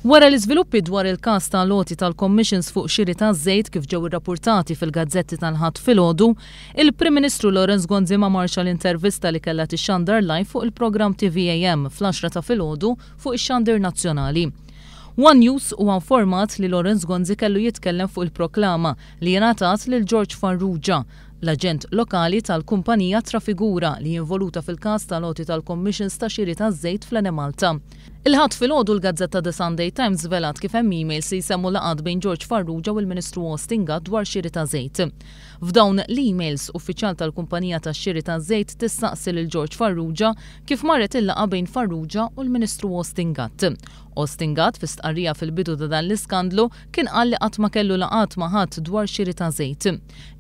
Wara l-iżviluppi dwar il-każ ta' l-għoti tal-commissions fuq xiri ta' żejt kif ġew irrappurtati fil-gazzetti tal-Ħadd filgħodu, il-Prim Ministru Lawrence Gonzi ma marx għal intervista li kellha tixxandar live fuq il-programm TVAM fl-għaxra ta' filgħodu fuq ix-xandir nazzjonali. One News huwa informat li Lawrence Gonzi kellu jitkellem fuq il-proklama li ingħatat lil George Farrugia, l-aġent lokali tal-kumpanija Trafigura li involuta fil-każ tal-għoti tal-commissions ta' xiri taż-żejt fl-Enemalta. Il-Ħadd filgħodu l-gazzetta The Sunday Times żvelat kif hemm emails li jsemmu laqgħat bejn George Farrugia u l-Ministru Austin Gatt dwar xiri ta' żejt. F'dawn l-emails, uffiċjal tal-kumpanija tax-xiri taż-żejt tistaqsi lil George Farrugia kif marret il-laqgħa bejn Farrugia u l-Ministru Austin Gatt. Austin Gatt fi stqarrija fil-bidu ta' dan l-iskandlu kien qal li qatt ma kellu laqgħat ma' ħadd dwar xiri ta' żejt.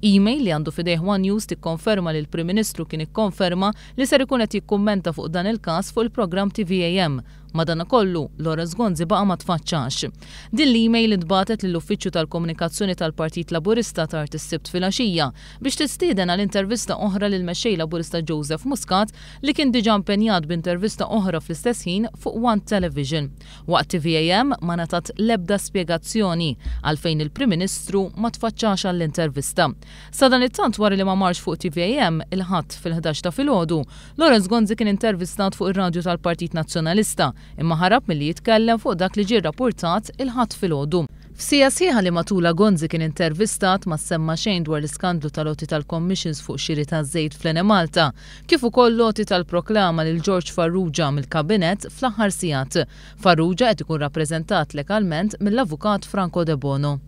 Email li għandu f'idejh one News tikkonferma li l-Prim Ministru kien ikkonferma li ser ikun qed jikkummenta fuq dan il-każ fuq il-programm TVAM. Madanakollu, Lawrence Gonzi baqa' ma tfaċċax. Din l-email intbagħtet lill-Uffiċċju tal-Komunikazzjoni tal-Partit Laburista tard is-Sibt filgħaxija biex tistieden għal intervista oħra lill-Mexxej Laburista Joseph Muscat li kien diġà impenjat b'intervista oħra fl-istess ħin fuq One Television. Waqt TVAM ma ngħatat l-ebda spjegazzjoni għalfejn il-Prim Ministru ma tfaċċax għall-intervista. Sadanittant wara li ma marx fuq TVAM, il-Ħadd fil-11 ta' filgħodu, Lawrence Gonzi kien intervistat fuq ir-radju tal-Partit Nazzjonalista imma ħarab milli jitkellem fuq dak li ġie rrappurtat il-Ħadd filgħodu. F'siegħa sħiħa li matulha Gonzi kien intervistat ma ssemma xejn dwar l-iskandlu tal-għoti tal-commissions fuq xiri ta' żejt fl-Enemalta, kif ukoll l-għoti tal-proklama lil George Farrugia mill-Kabinett fl-aħħar sigħat. Farrugia qed ikun rappreżentat legalment mill-Avukat Franco Debono.